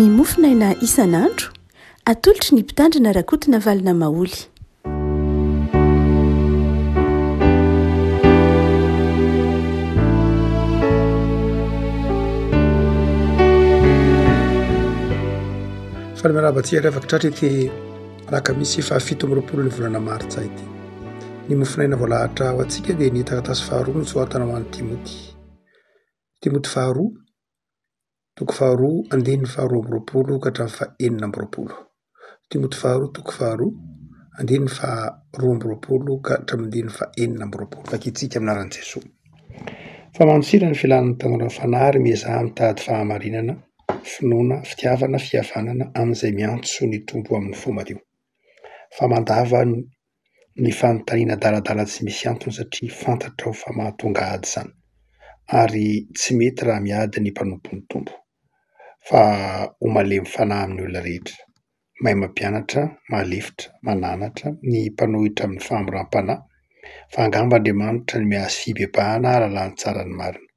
Ny mofonaina isan'andro, atolotry ny Mpitandrina Rakotonavalona Maholy. Faly miarahaba antsika rehefa tratra ity alakamisy faha 27 ny volana martsa ity. Ny mofonaina voalahatra ho antsika dia ny taratasy faharoa nosoratana ho an'i Timoty. Timoty faharoa, toko faharoa, andininy faharoa amby roapolo ka hatramin'ny fahenina amby roapolo. Timoty faharoa, toko faharoa, andininy faharoa amby roapolo ka hatramin'ny andininy fahenina amby roapolo. Vakintsika amin'ny anaran'i Jesoa. Fa mandosira ny filan'ny tanora fanahy ary miezaha mitady fahamarinana, finoana, fitiavana, fihavanana amin'izay miantso ny Tompo amin'ny fo madio. Fa mandava ny fanontaniana adaladala tsy misy antony satria fantatrao fa mahatonga ady izany, ary tsy mety raha miady ny mpanompon'ny Tompo, fa ho malemy fanahy amin'ny olona rehetra, mahay mampianatra, mahalefitra, mananatra ny mpanohitra amin'ny fahamoram-panahy, fa angamba Andriamanitra no miazy fibebahana hahalalany tsara ny marina,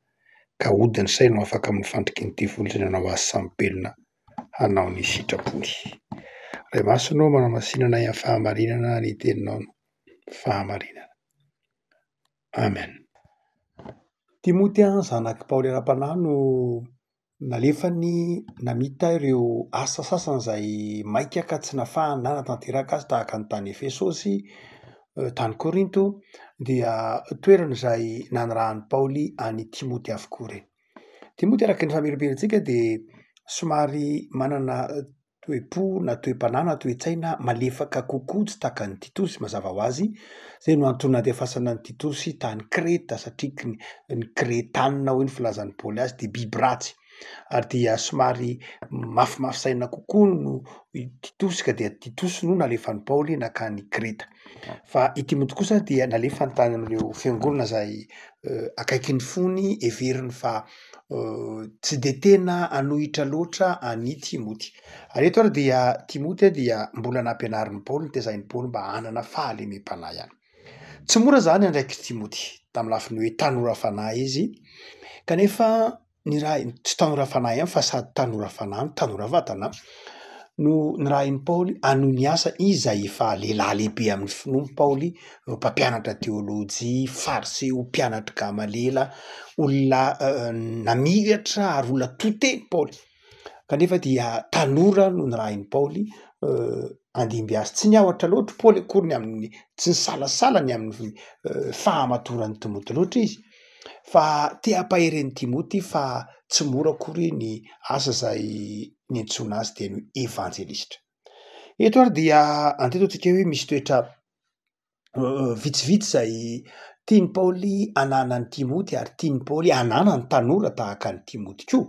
ka hody ny sainy ho afaka amin'ny fandriky ny devoly izay nanao azy samy belona hanao ny sitrapony. Ray Masina ô, manamasina anay amin'ny fahamarinana ny teninao no fahamarinana. Amen. Timoty zanak'i Paoly ara-panahy no nalefany namita ireo asa sasany izay maika ka tsy nafahany nanatanteraka azy tahaka ny tany Efesosy, tany Korinto, dia toerana izay nanirahan'i Paoly an'i Timoty avokoa ireny. Timoty araka ny famerimberentsika dia somary manana toe-po na toe-panahy na toe-tsaina malefaka kokoa tsy tahaka an'i Titosy mazava ho azy, izay no antony nandefasana an'i Titosy tany Kreta satria ny Kretanina hoy ny filazan'i Paoly azy dia biby ratsy ary dia somary mafimafy saina kokoa no i Titosy ka dia Titosy no nalefan'i Paoly nankany Kreta. Fa i Timoty kosa dia nalefany tany amin'ireo fiangonana izay akaikin'ny fony, heveriny fa tsy dia tena hanohitra loatra an'i Timoty. Ary eto ary dia Timoty dia mbola nampianarin'i Paoly, notezain'i Paoly mba hanana fahalemem-panahy ihany. Tsy mora izany andraikitr'i Timoty tamin'ny lafiny hoe tanora fanahy izy, kanefa nirahiny, tsy tanora fanahy ihany fa sady tanora fanahy no tanora vatana, no nirahin'i Paoly hanohy ny asa, izy izay efa lehilahy lehibe amin'ny finoana Paoly, mpampianatra teolojia, fariseo, mpianatr'i Gamaliela, olona namiratra ary olona to teny Paoly, kanefa dia tanora no nirahin'i Paoly handimby azy, tsy niahotra loatra Paoly akory ny amin'ny, tsy nisalasala ny amin'ny fahamatoran'i Timoty loatra izy fa te hampahery an'i Timoty fa tsy mora akory ny asa izay niantsoana azy dia ny evanjelistra. Eto ary dia andeha ataontsika hoe misy toetra vitsivitsy izay tian'i Paoly hananan'i Timoty ary tian'i Paoly hananan'ny tanora tahaka an'i Timoty koa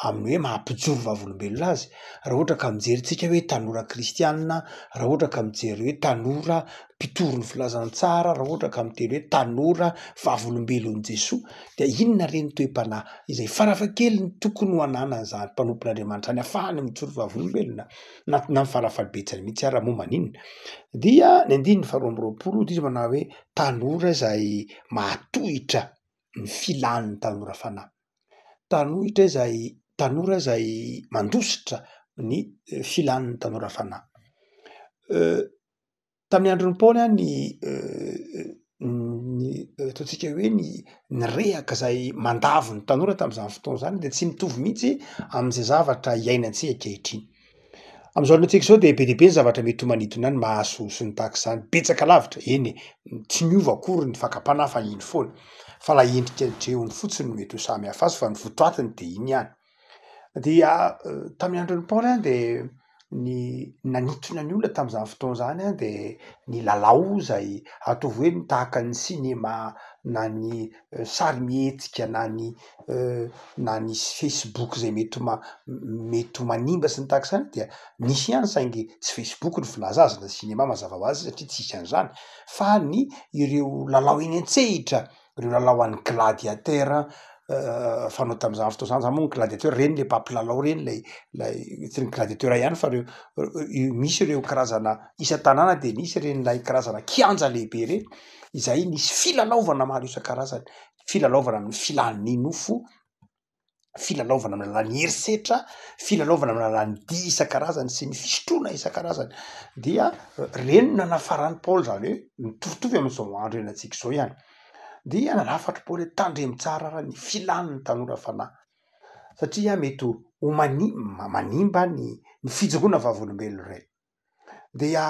amin'ny hoe maha mpijoro vavolombelona azy. Raha ohatra ka mijery tsika hoe tanora kristianina, raha ohatra ka mijery hoe tanora mpitory ny filazantsara, raha ohatra ka miteny hoe tanora vavolombelon'i Jesoa dia inona re ny toe-panahy izay farafahakeliny tokony ho ananan'izany mpanompon'Andriamanitra izany ahafahany mijoro vavolombelona na na ny farafahabetsany mihitsy ara moa maninona? Dia ny andininy faharoa amby roapolo dia izy manao hoe tanora izay mahatohitra ny filan'ny tanora fanahy, tanohitra izay tanora izay mandositra ny filan'ny tanora fanahy. Tamin'ny andron'i Paoly an, ny ny ataontsika hoe ny ny rehaka izay mandavo ny tanora tamin'izany fotoana izany dia tsy mitovy mihitsy amin'izay zavatra iainantsika ankehitriny. Amin'izao androntsika izao dia be dia be ny zavatra mety ho manintona ny maso sy ny tahaka izany, betsaka lavitra, eny e, tsy miova akory ny fakam-panahy fa iny foana, fa ilay endrika drehony fotsiny no mety ho samy hafa azy fa ny votoatiny dia iny ihany. Dia tamin'ny andron'i Paoly an dia ny nanintona ny olona tamin'izany fotoana izany an de ny lalao izay ataovy hoe ny tahaka ny sinema na ny sarimihetsika na ny na ny facebook izay mety ho ma- mety ho manimba sy ny tahaka izany dia nisy ihany saingy tsy facebook no filaza azy na sinema mazava ho azy satria tsisy an'izany fa ny ireo lalao eny an-tsehitra ireo lalao an'ny gladiateur fanao tamin'izany fotoana izany, zany moa ny gladiateur ireny le mpampilalao ireny lay lay tsy ny gladiateur ihany fa reo misy ireo karazana isan-tanàna de nisy ireny lay karazana kianja lehibe ireny izay nisy filalaovana maro isan-karazany, filalaovana amin'ny filan'ny nofo. Filalaovana amin'ny alalan'ny herisetra, filalaovana amin'ny alalan'ny dihy isan-karazany sy ny fisotroana isan-karazany, dia ireny no nanafaran'i Paoly, izany hoe mitovitovy amin'izao andro iainantsika izao ihany. Dia nanafatr'i Paoly hoe tandremo tsara ary ny filan'ny tanora fanahy, satria mety ho mani- manimba ny ny fijoroana vavolombelona ireny. Dia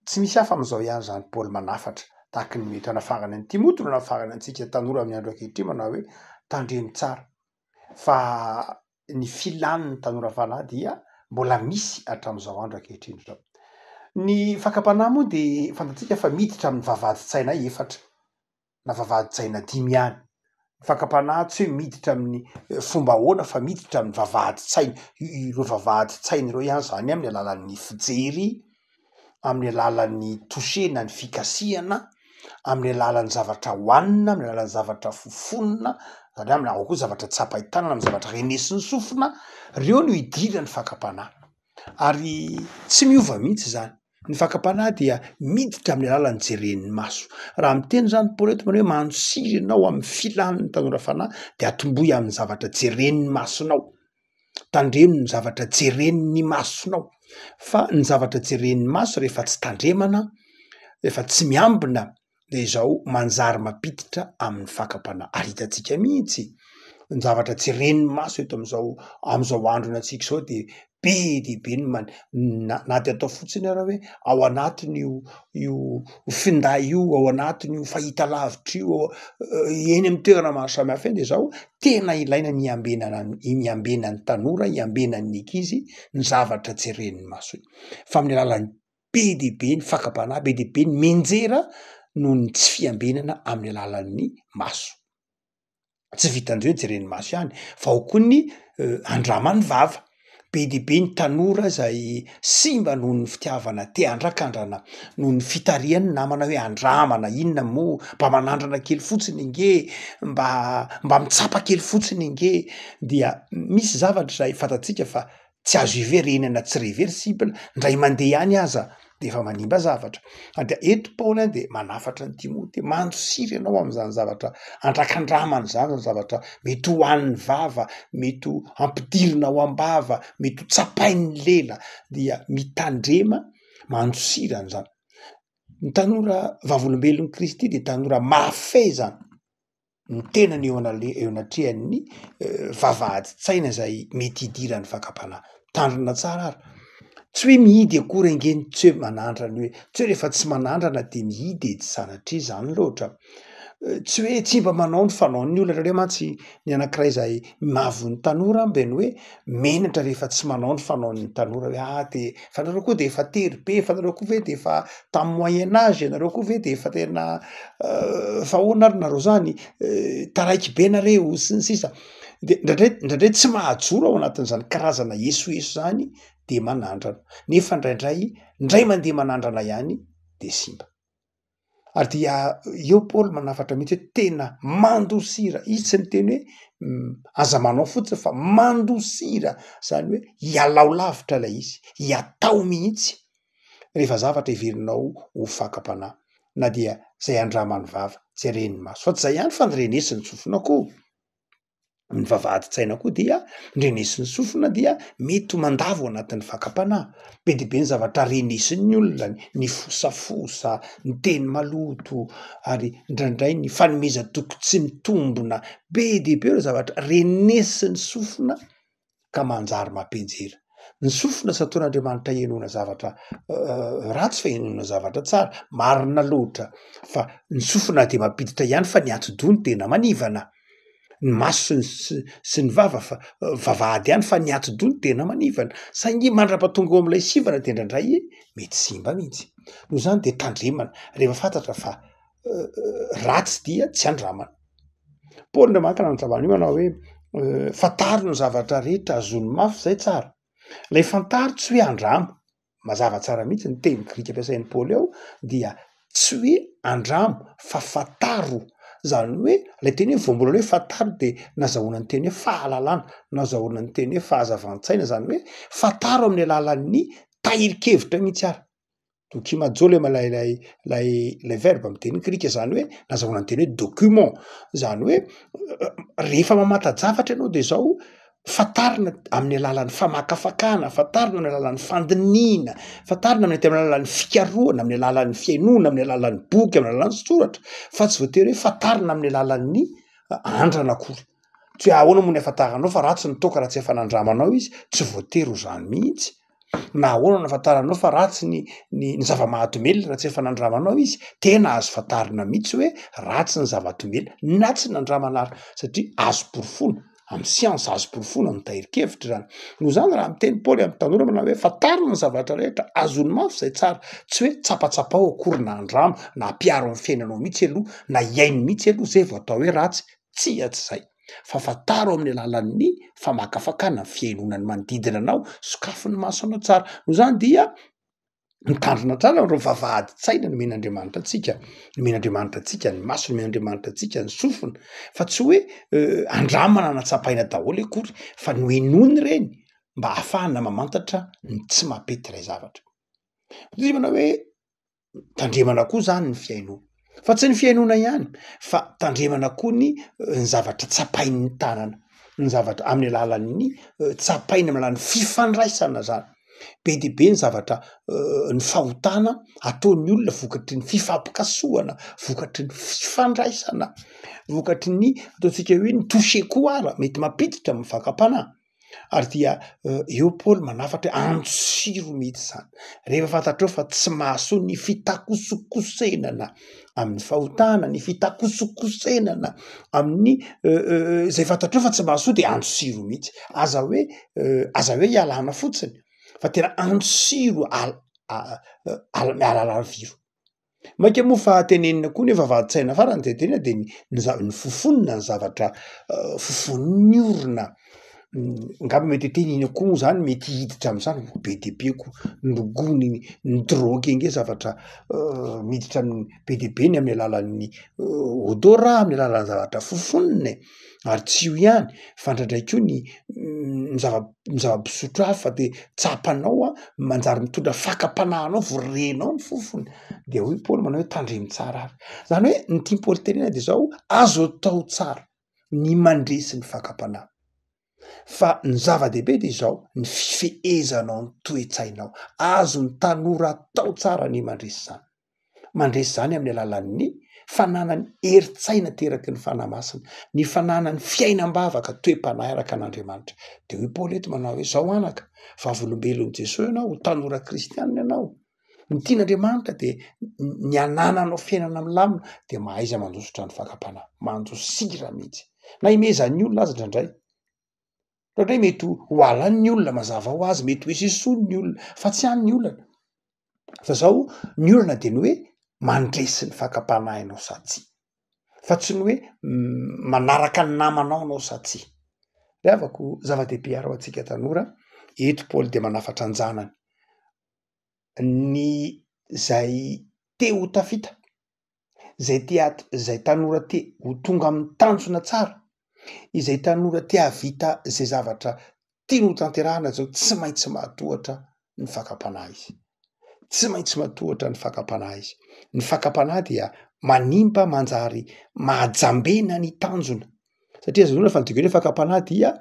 tsy misy hafa amin'izao ihany izany Paoly manafatra, tahaka ny mety hanafarany an'i Timoty no anafarany antsika tanora amin'ny andro ankehitriny manao hoe tandremo tsara fa ny filan'ny tanora fanahy dia mbola misy hatramin'izao andro ankehitriny izao. Ny fakam-panahy moa dia fantatsika fa miditra amin'ny vavahadin-tsaina efatra. na vavahadin-tsaina dimy ihany. Ny fakam-panahy tsy hoe miditra amin'ny fomba ahoana fa miditra amin'ny vavahadin-tsaina, ireo vavahadin-tsaina ireo ihany izany amin'ny alalan'ny fijery, amin'ny alalan'ny toucher na ny fikasihana, amin'ny alalan'ny zavatra hohanina, amin'ny alalan'ny zavatra fofonina, izany hoe amin'ny ao koa zavatra tsapain-tanana, amin'ny zavatra renesin'ny sofina, ireo no idiran'ny fakam-panahy. Ary tsy miova mihitsy izany. Ny fakam-panahy dia miditra amin'ny alalan'ny jeren'ny maso. Raha miteny izany Paoly eto manao hoe mandosira ianao amin'ny filan'ny tanora fanahy dia atombohy amin'ny zavatra jeren'ny masonao. Tandremo ny zavatra jeren'ny masonao fa ny zavatra jeren'ny maso rehefa tsy tandremana, rehefa tsy miambina dia izao manjary mampiditra amin'ny fakam-panahy ary hitantsika mihitsy ny zavatra tsy ren'ny maso eto amin'izao amin'izao andro iainantsika izao dia be dia be ny man- na na dia atao fotsiny ara hoe ao anatin'io io finday io, ao anatin'io fahitalavitra io, eny amin'ny toerana maro samihafa eny de izao tena ilaina ny hiambenana ny hiambenan'ny tanora, hiambenan'ny ankizy ny zavatra jeren'ny masony fa amin'ny alalan'ny be dia be ny fakam-panahy, be dia be ny mianjera noho ny tsy fiambenana amin'ny alalan'ny maso. Tsy vitan'izay hoe jeren'ny maso ihany fa ao koa ny andraman'ny vava. Be dia be ny tanora izay simba noho ny fitiavana te handrakandrana, noho ny fitarihan'ny namana hoe andramana, inona moa, mba manandrana kely fotsiny ange, mba mba mitsapa kely fotsiny ange, dia misy zavatra izay fantatsika fa tsy azo iverenana, tsy reversible, ndray mandeha ihany aza de efa manimba zavatra, ary dia eto Paoly an de manafatra an'i Timoty, mandosira ianao am'zany zavatra andrakandramana zany, zany zavatra mety ho hanin'ny vava, mety ho ampidirina ao am-bava, mety ho tsapain'ny lela, dia mitandrema mandosira an'zany. Ny tanora vavolombelon'i Kristy de tanora mahafehy izany. ny tenany eo anale- eo anatrehan'ny vavahadin-tsaina izay mety hidiran'ny fakam-panahy. Mitandrina tsara ary, tsy hoe mihidy akory ange ny tsy hoe manandrana hoe, tsy hoe rehefa tsy manandrana de mihidy e, tsy sanatria izany loatra. Tsy hoe tsy mba manao ny fanaon'ny olona, indraindray mantsy ny anankiray izay mahavoa ny tanora de ny hoe menatra rehefa tsy manao ny fanaon'ny tanora hoe ah de fa nareo koa de efa tery be, fa nareo koa ve de efa tamin'ny moyen age, nareo koa ve de efa tena fa ahoana ary nareo zany, taraiky be nareo sy ny sisa, de ndraindray ndraindray tsy mahajoro ao anatin'izany karazana esoeso zany de manandrana, nefa ndraindray ndray mandeha manandrana ihany de simba. Ary dia eo Paoly manafatra mihitsy hoe tena mandosira, izy tsy niteny hoe aza manao fotsiny fa mandosira, zany hoe ialao lavitra ilay izy, iatao mihitsy rehefa zavatra heverinao ho fakam-panahy, na dia zay andraman'ny vava, jeren'ny maso, fa tsy zay ihany fa ny renesin'ny sofina koa. ny vavahadin-tsaina koa dia ndrenesin'ny sofina dia mety ho mandavo anatin'ny fakam-panahy. Be dia be ny zavatra renesin'ny olona, ny fosafosa, ny teny maloto ary indraindray ny fanomezan-toky tsy mitombina. Be dia be ireo zavatra renesin'ny sofina ka manjary mampianjera. Ny sofina tsy nataon'Andriamanitra henoina zavatra ratsy fa henoina zavatra tsara, marina loatra fa ny sofina dia mampiditra ihany fa ny atidoha no tena manivana. Ny maso sy ny sy sy ny vava fa vavahady ihany fa ny atidoha no tena manivana, saingy mandrapatonga eo amin'ilay sivana de indraindray mety simba mihitsy. Noho izany de tandremana rehefa fantatra fa ratsy dia tsy andramana. Paoly Andriamanitra nanazava an'io manao hoe fantaro ny zavatra rehetra azony mafy zay tsara. Ilay fantaro tsy hoe andramo, mazava tsara mihitsy ny teny grika ampiasain'i Paoly ao dia tsy hoe andramo fa fantaro, zany hoe ilay teny hoe voambolana hoe fantaro de nazahoana ny teny hoe fahalalana, nazahoana ny teny hoe fahazavan-tsaina, zany hoe fantaro amin'ny alalan'ny tahirin-kevitra mihitsy ary. Dokimajo le ilay ilay ilay ilay verbe amy teny grika, zany hoe nazahoana ny teny hoe document, zany hoe rehefa mamanta-javatra ianao de zao fantarina amin'ny alalan'ny famakafakana, fantarina amin'ny alalan'ny fandinihina, fantarina mety amin'ny alalan'ny fikarohana, amin'ny alalan'ny fihainoana, amin'ny alalan'ny boky, amin'ny alalan'ny soratra, fa tsy voatery hoe fantarina amin'ny alalan'ny andrana akory. Tsy hoe ahoana moa ny ahafantaranao fa ratsy ny toaka raha tsy efa nandramanao izy, tsy voatery ho zany mihitsy. Na ahoana no ahafantaranao fa ratsy ny ny ny zava-mahadomelina raha tsy efa nandramanao izy, tena azo fantarina mihitsy hoe ratsy ny zava-domelina na tsy nandramana ary satria azo porofoina amin'ny siansa, azo porofoina amin'ny tahirin-kevitra izany. Noho izany raha miteny Paoly amin'ny tanora manao hoe fantaro ny zavatra rehetra, azony mafy izay tsara, tsy hoe tsapatsapao akory na andramo na ampiaro amin'ny fiainanao mihitsy aloha na hiaino mihitsy aloha zay vao atao hoe ratsy, tsia tsy izay. Fa fantaro amin'ny alalan'ny famakafakana, ny fihainoana ny manodidina anao, sokafy ny masonao tsara. Noho izany dia mitandrina tsara ireo vavahadin-tsaina nomen'Andriamanitra antsika, nomen'Andriamanitra antsika ny maso, nomen'Andriamanitra antsika ny sofina, fa tsy hoe andramana na tsapaina daholo akory fa nohenoina ireny mba ahafahana mamantatra ny tsy mampety ilay zavatra. Tandremana hoe tandremana koa zany ny fihainoana, fa tsy ny fihainoana ihany fa tandremana koa ny ny zavatra tsapain'ny tanana, ny zavatra amin'ny alalan'ny tsapaina amin'ny alalan'ny fifandraisana zany. Be dia be ny zavatra ny fahotana ataon'ny olona vokatry ny fifampikasohana, vokatry ny fifandraisana, vokatry ny ataontsika hoe ny toucher koa ara mety mampiditra amin'ny fakam-panahy. Ary dia eo Paoly manafatra hoe antsiro mihitsy izany. Rehefa fantatrao fa tsy mahasoa ny fitakosokosenana amin'ny fahotana, ny fitakosokosenana amin'ny izay fantatrao fa tsy mahasoa de antsiro mihitsy. Aza hoe aza hoe ialana fotsiny fa tena antsiro al- al- alalaviro. Mainka moa fa tenenina koa nefa vavahadin-tsaina farany de tena de ny ny za- ny fofonina ny zavatra fofonin'ny orona, angamba mety hoe tenenina koa moa zany mety hiditra am'zany, be dia be koa ny rongony, ny drogue ange zavatra miditra amin'ny be dia be ny amin'ny alalan'ny odorat, amin'ny alalan'ny zavatra fofonina e, ary tsy io ihany fa ndraindray koa ny ny zava- ny zava-pisotro hafa de tsapanao a manjary mitondra fakam-panahy anao vao renao ny fofony de hoy Paoly manao hoe tandremo tsara ary, zany hoe ny tian'i Paoly tenenina de zao azo atao tsara ny mandresy ny fakam-panahy fa ny zava-dehibe de izao ny fifehezanao ny toe-tsainao, azon'ny tanora atao tsara ny mandresy izany. Mandresy izany amin'ny alalan'ny fananany herin-tsaina ateraky ny Fanahy Masina, ny fananany fiainam-bavaka, toe-panahy araka an'Andriamanitra. De hoy Paoly eto manao hoe zao anaka, vavolombelon'i Jesoa ianao, ho tanora kristianina ianao, ny tian'Andriamanitra de ny hanananao fiainana milamina, de mahaiza mandositra ny fakam-panahy, mandosira mihitsy, na imehezan'ny olona aza indraindray. Indraindray mety ho halan'ny olona mazava ho azy, mety ho esoesoin'ny olona, fa tsy any ny olana. Fa zao, ny olana de ny hoe mandresy ny fakam-panahy anao sa tsia, fa tsy ny hoe manaraka ny namanao anao sa tsia. Ry havako, zava-dehibe ary ho antsika tanora, eto Paoly de manafatra an-janany, ny zay te ho tafita, zay te hat- zay tanora te ho tonga amin'ny tanjona tsara, izay tanora te hahavita zay zavatra tiany ho tanterahana zao tsy maintsy mahatohatra ny fakam-panahy izy, tsy maintsy mahatohatra ny fakam-panahy izy, ny fakam-panahy dia manimba manjary mahajambena ny tanjona. Satria azo inoana fa ny dikany hoe fakam-panahy dia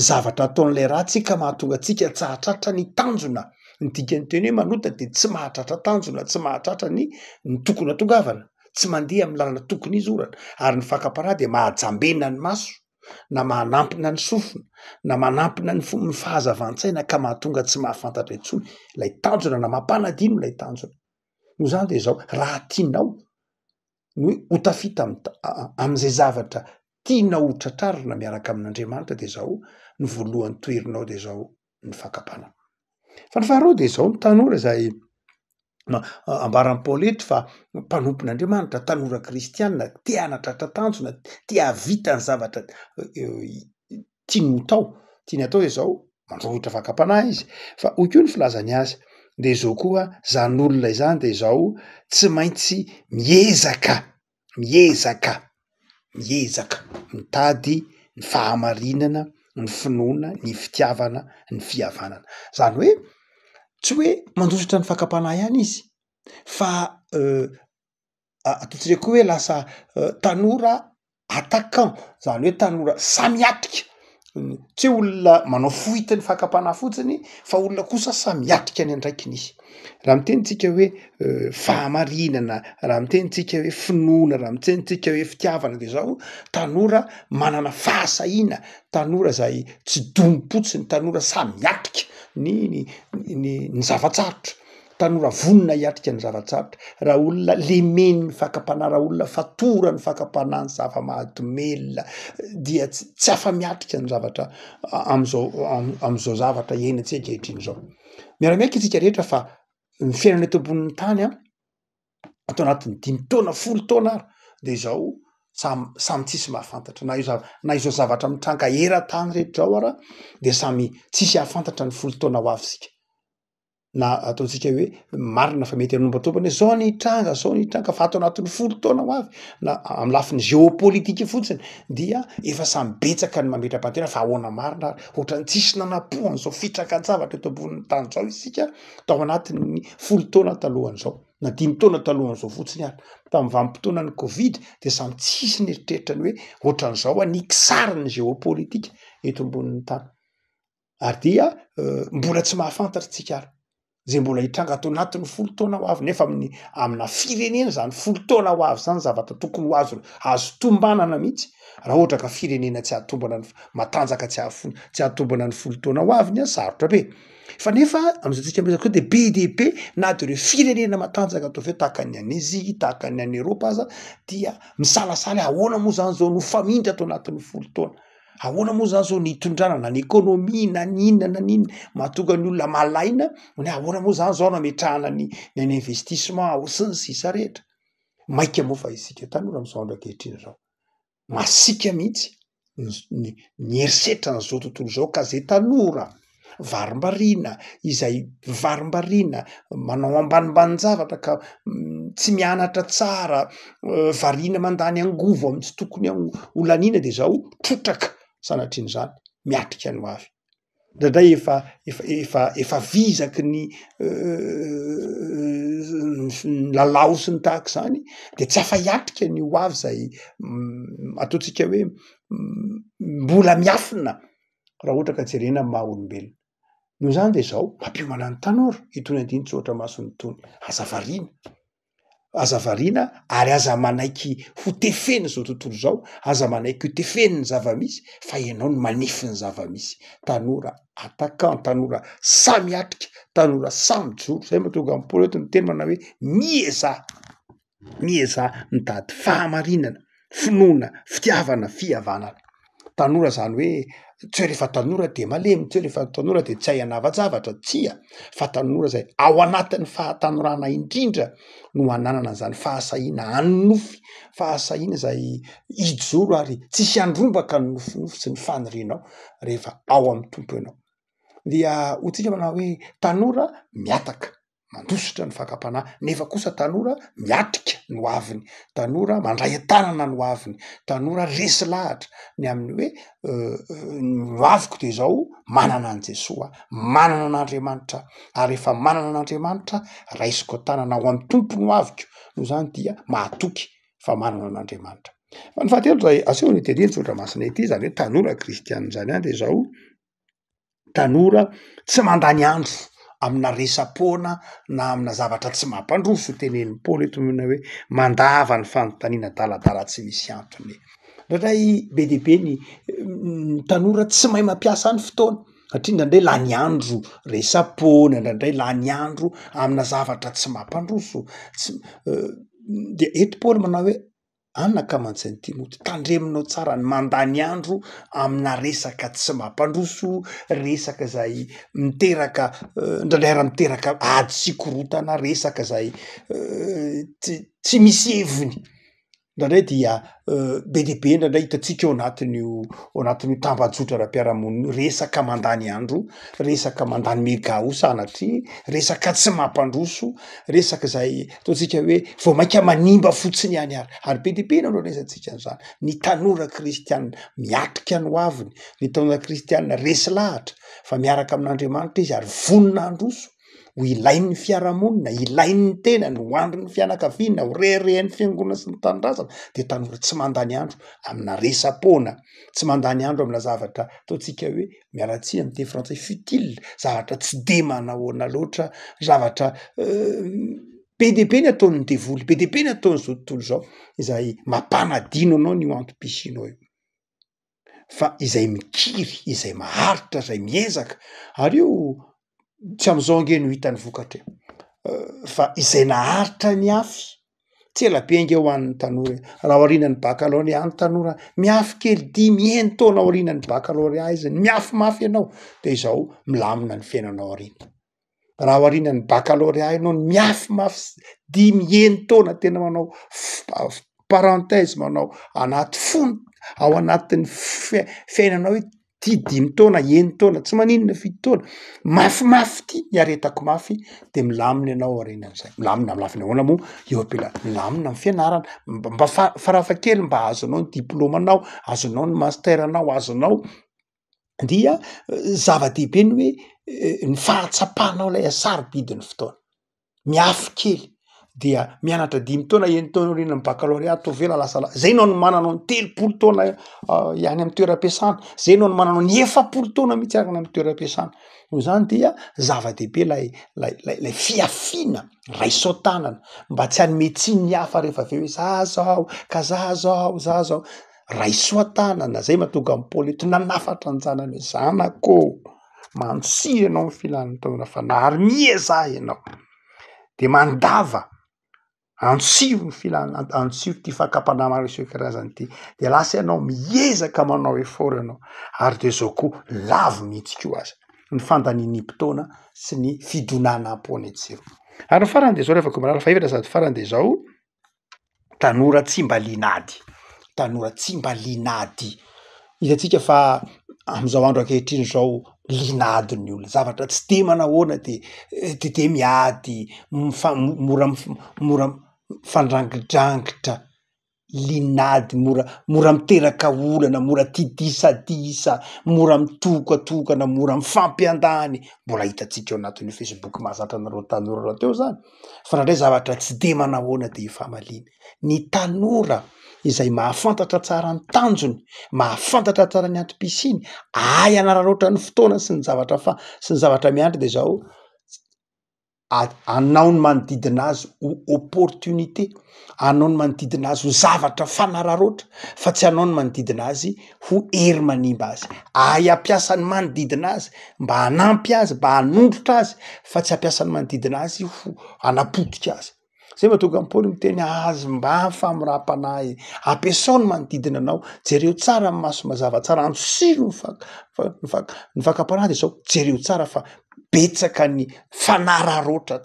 zavatra ataon'ilay ratsy ka mahatonga antsika tsy hahatratra ny tanjona. Ny dikan'ny teny hoe manota de tsy mahatratra tanjona, tsy mahatratra ny ny tokony hatongavana, tsy mandeha amin'ny lalana tokony hizorana. Ary ny fakam-panahy dia mahajambena ny maso na mahanampina ny sofina na manampina ny fo- ny fahazavan-tsaina ka mahatonga tsy mahafantatra intsony ilay tanjona na mampanadino ilay tanjona. Noho izany de izao, raha tianao ny hoe ho tafita amin'izay zavatra tianao ho tratrarina miaraka amin'Andriamanitra de zao, ny voalohany toherinao de zao ny fakam-panahy. Fa ny faharoa de zao, ny tanora izay ambaran'i Paoly eto fa mpanompon'Andriamanitra, tanora kristianina, te hanatratra tanjona, te hahavita ny zavatra tiany ho tao, tiany atao de zao, mandrohitra fakam-panahy izy, fa hoy koa ny filazany azy, de zao koa zany olona izany de zao tsy maintsy miezaka, miezaka, miezaka mitady ny fahamarinana, ny finoana, ny fitiavana, ny fihavanana, zany hoe. Tsy hoe mandositra ny fakam-panahy ihany izy fa ataontsika koa hoe lasa tanora attaquant, zany hoe tanora sahy miatrika, tsy hoe olona manao fuite ny fakam-panahy fotsiny fa olona kosa sahy miatrika ny andraikiny izy. Raha miteny tsika hoe fahamarinana, raha miteny tsika hoe finoana, raha miteny tsika hoe fitiavana de zao tanora manana fahasahiana, tanora zay tsy domim-potsiny, tanora sahy miatrika ny ny ny zava-tsarotra, tanora vonona hiatrika ny zava-tsarotra. Raha olona lemen'ny fakam-panahy, raha olona fatoran'ny fakam-panahy ny zava-mahadomelina dia tsy tsy afa-miatrika ny zavatra am'zao am'zao zavatra iainantsika ankehitriny zao. Miara-miaiky isika rehetra fa ny fiainana eto ambonin'ny tany an, ato anatin'ny dimy taona, folo taona ary de izao samy samy tsisy mahafantatra na io zava- na izao zavatra mitranga eran-tany rehetra zao ara de samy tsisy hahafantatra ny folo taona ho avy isika. Na ataontsika hoe marina fa mety hanombantombana hoe zao ny hitranga, zao ny hitranga fa ato anatin'ny folo taona ho avy na amy lafiny geopolitika fotsiny dia efa samy betsaka ny mametra-panontaniana fa ahoana marina ary ohatran'ny tsisy nanam-po an'izao fitrangan-javatra eto ambonin'ny tany zao isika tao anatin'ny folo taona talohan'izao na dimy taona talohan'izao fotsiny ary. Tamin'ny vanim-potoanan'ny covid de samy tsisy nieritreritra ny hoe ohatran'izao ny kisarin'ny geopolitika eto ambonin'ny tany. Ary dia mbola tsy mahafantatra tsika ary zay mbola hitranga ato anatin'ny folo taona ho avy nefa amin'ny amina firenena zany folo taona ho avy zany zavatra tokony ho azo azo tombanana mihitsy raha ohatra ka firenena tsy hahatombana ny matanjaka tsy hahafo tsy hahatombana ny folo taona ho avy ny a sarotra be fa nefa am'izao tsika miresaka zao de be dia be na de ireo firenena matanjaka ataovy hoe tahaka ny any Azia tahaka ny any Eropa aza dia misalasala hoe ahoana moa zany zao no famindra ato anatin'ny folo taona. Ahoana moa zany zao ny hitondrana na ny ekônômia na ny inona na ny inona, mahatonga ny olona malaina ny hoe ahoana moa zany zao no ametrahana ny ny any investissement ao sy ny sisa rehetra. Maika moa fa isika tanora am'zao andro ankehitriny zao, masiaka mihitsy ny z- ny ny herisetran'izao tontolo izao ka zay tanora varimbariana, izay varimbariana manao ambanimbanin-javatra ka tsy mianatra tsara, variana mandany angovo amin'ny tsy tokony ho laniana de zao trotraka sanatrian'izany miatrika ny ho avy. Indraindray efa efa efa efa vizaky ny ny lalao sy ny tahaka izany de tsy afa-hiatrika ny ho avy zay ataontsika hoe mbola miafina raha ohatra ka jerena ny maha olombelona. Noho izany dia izao, mampiomana ny tanora itony andinin-tsoratra masina itony, aza variana, aza variana ary aza manaiky ho tefena izao tontolo izao, aza manaiky ho tefen'ny zava-misy fa ianao no manefy ny zava-misy. Tanora attaquant, tanora sahy miatrika, tanora sahy mijoro, zay mahatonga an'i Paoly eto miteny manao hoe miezaha. Miezaha mitady fahamarinana, finoana, fitiavana, fihavanana. Tanora zany hoe tsy hoe rehefa tanora de malemy, tsy hoe rehefa tanora de tsy hay hanava-javatra, tsia, fa tanora zay ao anatin'ny fahatanorana indrindra no ananana an'izany fahasahiana hanonofy, fahasahiana izay hijoro ary tsisy handrombaka ny nofinofy sy ny fanirianao rehefa ao amin'ny Tompo ianao. Dia hoy tsika manao hoe tanora mihataka. mandositra ny fakam-panahy nefa kosa tanora miatrika ny ho aviny, tanora mandray an-tanana ny ho aviny, tanora resy lahatra ny amin'ny hoe ny ho aviko de zao manana an'i Jesoa aho, manana an'Andriamanitra aho, ary rehefa manana an'Andriamanitra aho raisiko an-tanana ao amin'ny Tompo ny ho aviko, noho izany dia mahatoky fa manana an'Andriamanitra. Fa ny fahatelo izay asehon'ity andinin-tsoratra masina ity, izany hoe tanora kristianina izany ihany de zao, tanora tsy mandany andro amina resa-poana na amina zavatra tsy mampandroso, tenenin'i Paoly eto moa hoe mandava ny fanontaniana adaladala tsy misy antony. Indraindray be dia be ny tanora tsy mahay mampiasa ny fotoana satria indraindray lany andro resa-poana, indraindray lany andro amina zavatra tsy mampandroso, tsy de eto Paoly manao hoe Anaka mantsy an'i Timoty, tandremonao tsara ny mandany andro amina resaka tsy mampandroso, resaka izay miteraka indraindray ary miteraka ady sy korontana, resaka izay tsy tsy misy heviny. Indraindray dia be dia be indraindray hitantsika ao anatin'io ao anatin'io tambajotra ara-piarahamonina io, resaka mandany andro, resaka mandany mega o sanatria, resaka tsy mampandroso, resaka izay ataontsika hoe vao mainka manimba fotsiny ihany ary, ary be dia be no andraisantsika an'izany, ny tanora kristiana miatrika ny hoaviny, ny tanora kristiana resy lahatra fa miaraka amin'Andriamanitra izy ary vonona handroso. ho ilain'ny fiarahamonina, ilain'ny tenany, ho andrin'ny fianakaviana, ho reharehan'ny fiangonana sy ny tanindrazana, de tanora tsy mandany andro amina resa-poana, tsy mandany andro amina zavatra ataontsika hoe, miala tsiny amin'ny teny frantsay, futile, zavatra tsy de manahoana loatra, zavatra be dia be ny ataon'ny devoly, be dia be ny ataon'izao tontolo izao, izay mampanadino anao an'io antom-pisianao io. Fa izay mikiry, izay maharitra, izay miezaka, ary io tsy am'izao ange no hita ny vokatra e, fa izay naharitra niafy, tsy ela be ange ho an'ny tanora e, raha aorianan'ny bakalorea ny tanora miafy kely dimy enin-taona aorianan'ny bakalorea izy, miafy mafy ianao de izao milamina ny fiainanao aoriana. Raha aorianan'ny bakalorea ianao no miafy mafy dimy enin-taona tena manao parenthèse manao anaty fony ao anatin'ny fiainanao hoe ty dimy taona enin-taona tsy maninona fito taona mafimafy ty niaretako mafy de milamina ianao aorianan'izay, milamina amy lafiny ahoana moa eo am-pela- milamina amy fianarana mba farafahakeliny mba azonao ny diplaomanao, azonao ny master-nao, azonao dia zava-dehibe ny hoe ny fahatsapanao ilay hasarobidin'ny fotoana, miafy kely dia mianatra dimy taona enin-taona aorianan'ny bakalorea ataovy ela lasa la-, zay no anomananao ny 30 taona any amin'ny toeram-piasana, zay no anomananao ny 40 taona mihitsy ary any amin'ny toeram-piasana, noho izany dia zava-dehibe lay lay lay lay fihafiana, raiso an-tanana mba tsy hanome tsiny ny hafa rehefa avy eo hoe za zao ka za zao za zao. Raiso an-tanana, zay mahatonga an'i Paoly eto nanafatra an-janany hoe zanako ô, mandosira ianao ny filan'ny taona fanahy ary miezaha ianao, de mandava, antsiro ny filana, antsiro ty fakam-panahy maro isan-karazany ty, de lasa ianao miezaka manao effort ianao, ary de zao koa lavo mihitsy koa aza ny fandanian'ny-potoana sy ny fidonanam-poana etsy sy eroa. Ary ny farany de zao rehefa koa fahefatra sady farany de zao, Tanora tsy mba liana ady, tanora tsy mba liana ady. Hitantsika fa am'zao andro ankehitriny zao liana ady ny olona, zavatra tsy de manahoana de de de miady, mifa- mora mora mifandrangidrangitra, liana ady, mora mora miteraka olana, mora tia disadisa, mora mitokatokana, mora mifampiandany, mbola hitantsika ao anatin'io facebook mahazatra anareo tanora rahateo zany. Fa ndraindray zavatra tsy de manahoana de ifamaliana. Ny tanora izay mahafantatra tsara ny tanjony, mahafantatra tsara ny antom-pisiany, ahay hanararaotra ny fotoana sy ny zavatra fa- sy ny zavatra miandry de zao, a- anao ny manodidina azy ho opportunité, anao ny manodidina azy ho zavatra fanararaotra fa tsy anao ny manodidina azy ho hery manimba azy, ahay hampiasa ny manodidina azy mba hanampy azy, mba hanondrotra azy fa tsy hampiasa ny manodidina azy ho hanapotika azy. Zay mahatonga an'i Paoly miteny azy mba famoram-panahy, ampiasao ny manodidina anao, jereo tsara ny maso mazava tsara, antsiro ny fak- fa- ny fak- ny fakam-panahy de zao jereo tsara fa betsaka ny fanararaotra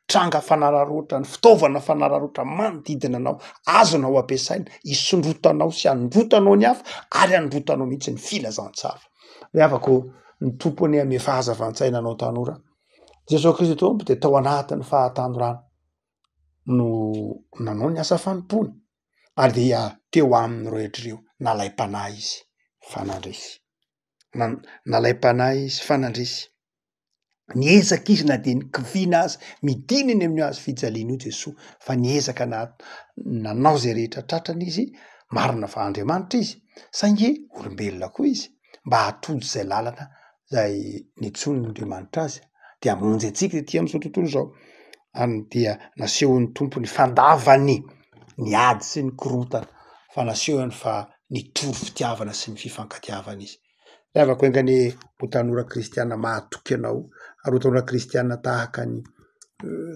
tranga fanararaotra, ny fitaovana fanararaotra manodidina anao, azonao ampiasaina hisondrotanao sy handrotanao ny hafa ary handrotanao mihitsy ny filazantsara. Ry havako, ny Tompo anie hanome fahazavan-tsaina anao tanora. Jesoa Kristy Tompo dia tao anatin'ny fahatanorana no nanao ny asa fanompoana ary dia teo aminy rehetra ireo nalaim-panahy izy fa nandresy. Nalaim-panahy izy fa nandresy. Niezaka izy na dia nikiviana aza, midina eny amin'io hazo fijaliana io Jesoa fa niezaka nanao izay rehetra tratrany izy, marina fa Andriamanitra izy saingy olombelona koa izy, mba hahatody izay lalana izay nitsonin'Andriamanitra azy de hamonjy antsika ety amin'izao tontolo izao, ary dia nasehon'ny Tompo ny fandavany ny ady sy ny korontana fa nasehony fa nitory fitiavana sy ny fifankatiavana izy. Ry havako enga anie ho tanora kristiana mahatoky ianao ary ho tanora kristiana tahaka ny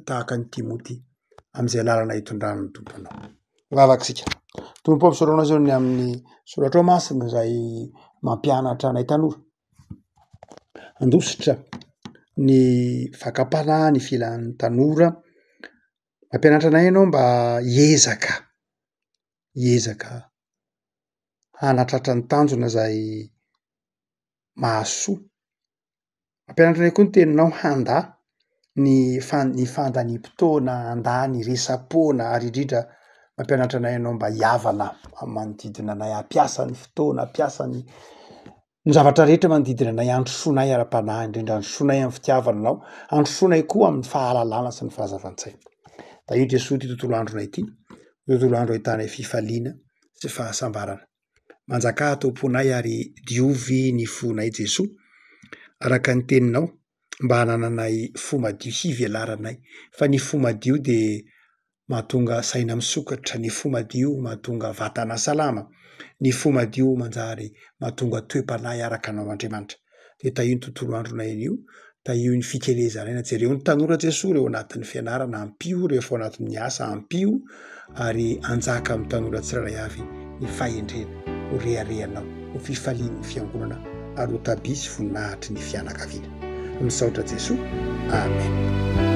tahaka an'i Timoty amin'izay lalana hitondran'ny Tompo anao. Mivavaka isika. Tompo ô, misaotra anao izao ny amin'ny soratrao masina izay mampianatra anay tanora. Handositra ny fakam-panahy, ny filan'ny tanora. Mampianatra anay ianao mba hiezaka, hiezaka hanatratra ny tanjona izay mahasoa. Mampianatra anay koa ny teninao handà ny fan- ny fandaniam-potoana, handà ny resa-poana ary indrindra mampianatra anay ianao mba hihavana amin'ny manodidina anay, hampiasa ny fotoana, hampiasa ny. Ny zavatra rehetra manodidina anay, androsoanay ara-panahy, indrindra androsoanay amin'ny fitiavana Anao, androsoanay koa amin'ny fahalalana sy ny fahazavan-tsaina. Tahio Jesoa ity tontolo andronay ity, tontolo andro ahitanay fifaliana sy fahasambarana. Manjakà ato am-ponay ary diovy ny fonay Jesoa, araka ny teninao, mba hanananay fo madio hivelaranay, fa ny fo madio dia mahatonga saina misokatra, ny fo madio mahatonga vatana salama, ny fo madio manjary mahatonga toe-panahy araka anao Andriamanitra. Dia tahio ny tontolo andronay anio, tahio ny fikelezanay na jereo ny tanora Jesoa ireo anatin'ny fianarana, ampio rehefa ao anatin'ny asa, ampio ary anjaka amin'ny tanora tsirairay avy ny fahendrena ho reharehanao, ho fifalian'ny fiangonana ary ho tabiha sy voninahitry ny fianakaviana. Misaotra Jesoa. Amen.